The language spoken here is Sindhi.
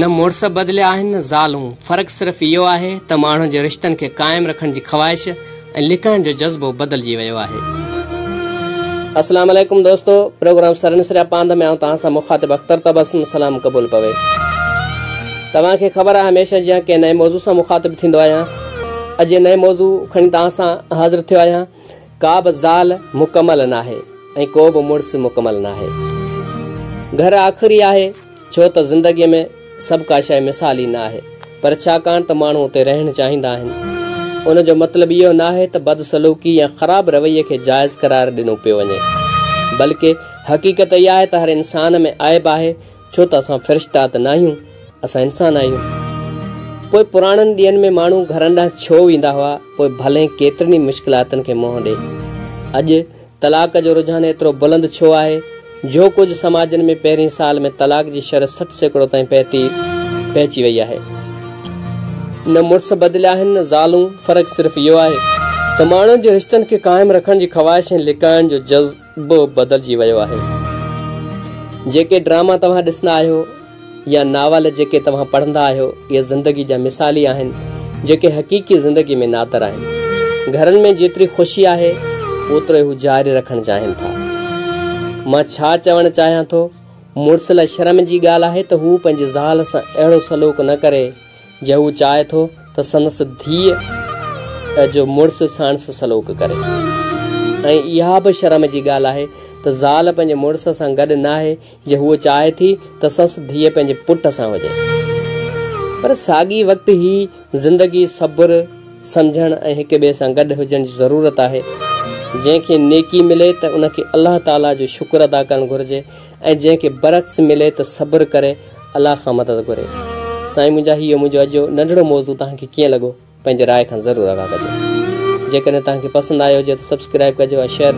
نه مڙس بدليا آهن نه زالون، فرق صرف اهو آهي ته ماڻهن جي رشتن کي قائم رکڻ جي خواهش ۽ لڪائڻ جو جذبو بدلجي ويو آهي. السلام عليڪم دوستو پروگرام سرن سريا پاند ۾ آئون توهان سان مخاطب اختر تبسم سلام قبول پوي. توهان کي خبر آهي هميشه جيان ڪنهن نئين موضوع سان مخاطب ٿيندو آهيان. اڄ نئين موضوع کڻي توهان سان حاضر ٿيو آهيان. ڪا به زال مڪمل ناهي ۽ ڪو به مڙس مڪمل ناهي. گهر آخري آهي ڇو ته زندگيء ۾ سڀ ڪا شيء مثالي نه آهي پر ڇاڪاڻ ته ماڻهو اتي رهڻ چاهيندا آهن. ان جو مطلب اهو ناهي ته بدسلوڪي يا خراب رويي کي جائز قرار ڏنو پيو وڃي. بلڪه حقيقت اها آهي ته هر انسان ۾ عيب آهي ڇو ته اسان فرشتا ته ناهيون، اسان انسان آهيون. پوء پراڻن ڏينهن ۾ ماڻهو گهرن ڏانهن ڇو ويندا هئا، پوء ڀلين ڪيترين ئي مشڪلاتن کي منهن ڏئي. اڄ طلاق جو رجحان ايترو بلند ڇو آهي، جو ڪجهه سماجن ۾ پهرين سال ۾ طلاق جي شرح 60% تائين پهتي پهچي وئي آهي. نه مڙس بدليا آهن نه زالون، فرق صرف اهو آهي ته ماڻهن جي رشتن کي قائم رکڻ جي خواهش ۽ لڪائڻ جو جذبو به بدلجي ويو آهي. جيڪي ڊراما توهان ڏسندا آهيو يا ناول جيڪي توهان پڙهندا آهيو اهي زندگي جا مثالي آهن جيڪي حقيقي زندگي ۾ نادر آهن. گهرن ۾ جيتري خوشي آهي اوترو ئي هو جاري رکڻ چاهين ٿا. مان ڇا چوڻ چاهيان ٿو مڙس لاء شرم جي ڳالهه آهي ته هو پنهنجي زال سان اهڙو سلوڪ نه ڪري جي هو چاهي ٿو ته سندس ڌيء جو مڙس ساڻس سلوڪ ڪري ۽ اها به شرم جي ڳالهه آهي ته زال پنهنجي مڙس سان گڏ ناهي جي هوء چاهي ٿي ته سندس ڌيء پنهنجي پٽ سان هجي. پر ساڳي وقت هي زندگي صبر، سمجهڻ ۽ هڪ ٻئي سان گڏ هجڻ جي ضرورت آهي. جنهن کي نيڪي ملي ته ان کي الله تعاليٰ جو شڪر ادا ڪرڻ گهرجي ۽ جنهن کي برعڪس ملي ته صبر ڪري الله کان مدد گهري. سائين منهنجا هيء منهنجو اڄ جو ننڍڙو موضوع توهان کي ڪيئن لڳو پنهنجي راء کان ضرور آگاهه ڪجو. جيڪڏهن توهان کي پسند آيو هجي ته سبسڪرائيب ڪجو ۽ شيئر.